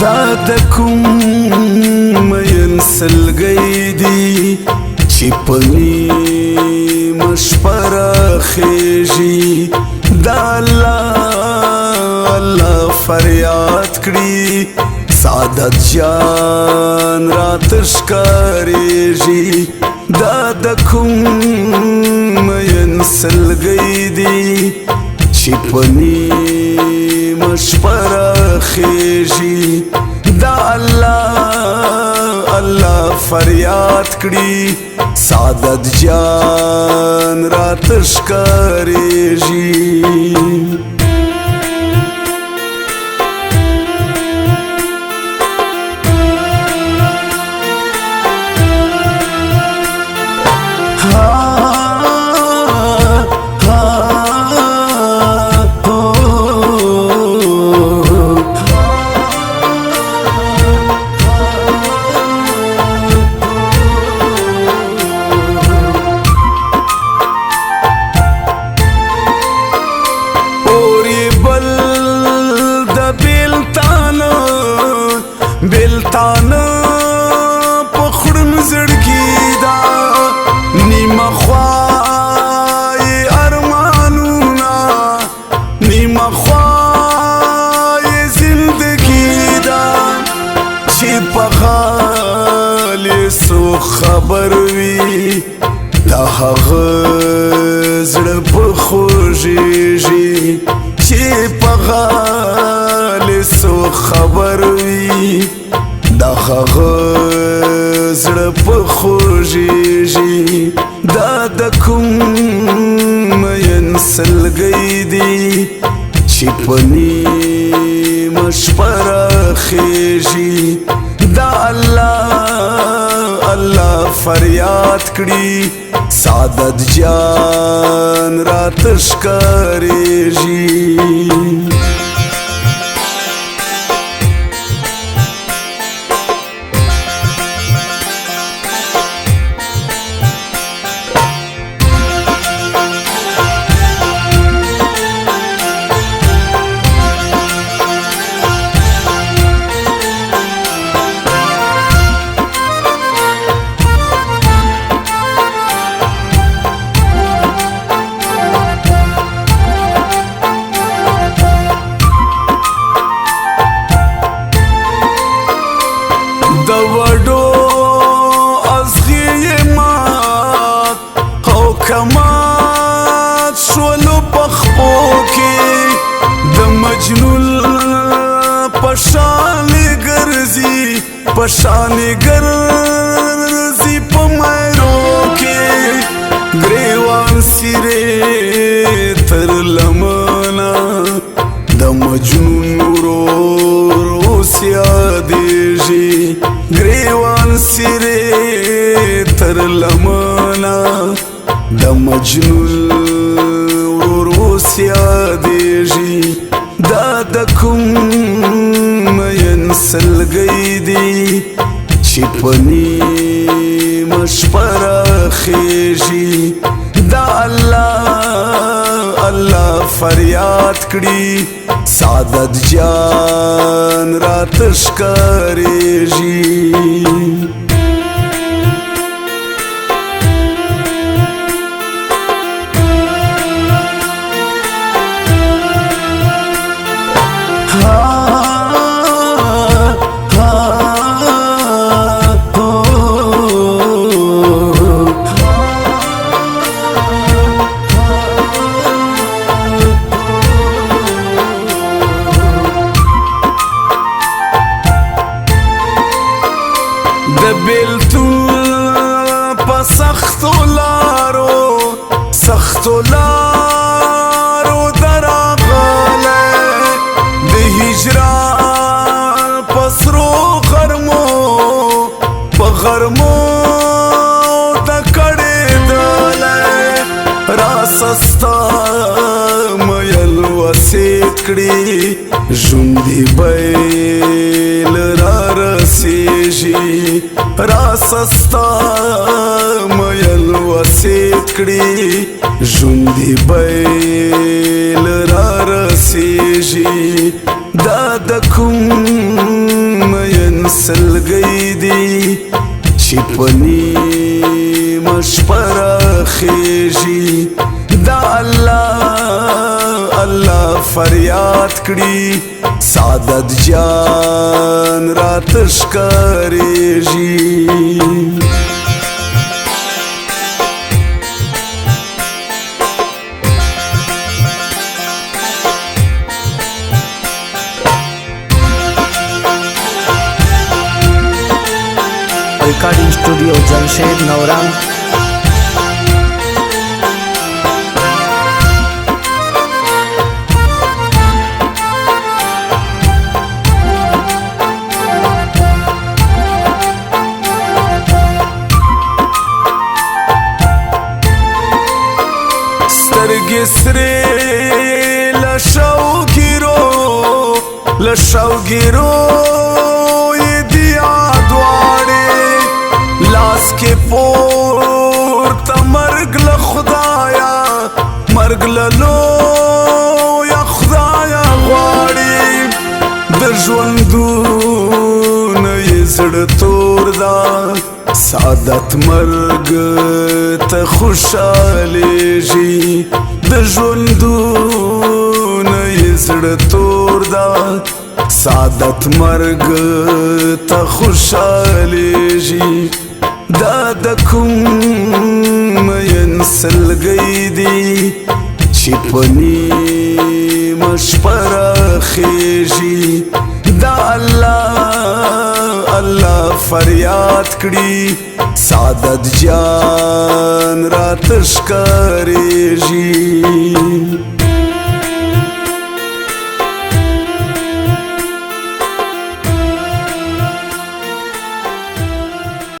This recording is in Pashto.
دا د کوم مین سلګی دی چې په نیمه شپه راخیږي، دا الله الله فریاد کړي، سعادت جان راته ښکارېږي. دا د کوم مین سلګی دی چې په نیمه شپه راخیږي، دا الله الله فریاد کړي، سعادت جان راته ښکارېږي. بیلتانه په خړم زړګي دا نیمه خوا یې ارمانونه، نیمه خوا یې زندګي دا، چې په حال یې څوک خبر وي د هغه زړه په خوږېږي، چې په حال یې څوک خبر وي د هغه زړه په خوږېږي. دا د کوم مین سلګی دی چې په نیمه شپه راخیږي، دا الله الله فریاد کړي، سعادت جان راته ښکارېږي. د وډو ازغي مات او کمات شولو په خپو کې، د مجنون په شان ګرځي، په شان ګرځي په میرو کې، ګریوان سیرې تر لمنه د مجنون ورور اوس یادېږي، ګریوان سیرې تر لمنه د مجنون ورور اوس یادېږي. دا د کوم مین سلګی دی چې په نیمه شپه راخیږي، دا الله الله فریاد کړي، سعادت جان راته ښکارېږي. د بیلتون په سختو لارو، سختو لارو دراغلی، د هجران په سرو غرمو، په غرمو د کړېدلی، راسستا میل وسیت کړي، ژوندي بیل را رسېږي، راسستا میل وسیت کړي، ژوندي بیل را رسېږي. دا د کوم سلګۍ دی چې په نیمه شپه راخیږي؟ دا الله الله فریاد کړي، سعادت جان راته ښکارېږي. Recording studio Jamshed Naurang. سترګې سرې له شوګیرو، له شوګیرو یې دي دواړې، لاس کې پورته مرګ له خدایا، مرګ له لویه خدایا غواړي. د ژوندون یې زړه تور ده، سعادت مرګ ته خوشالېږي. د ژوندون یې زړه تور ده، سعادت مرګ ته خوشالېږي. دا د کوم مین سلګۍ دی چې په نیمه شپه راخیږي؟ دا الله الله فریاد کړي، سعادت جان راته ښکارېږي.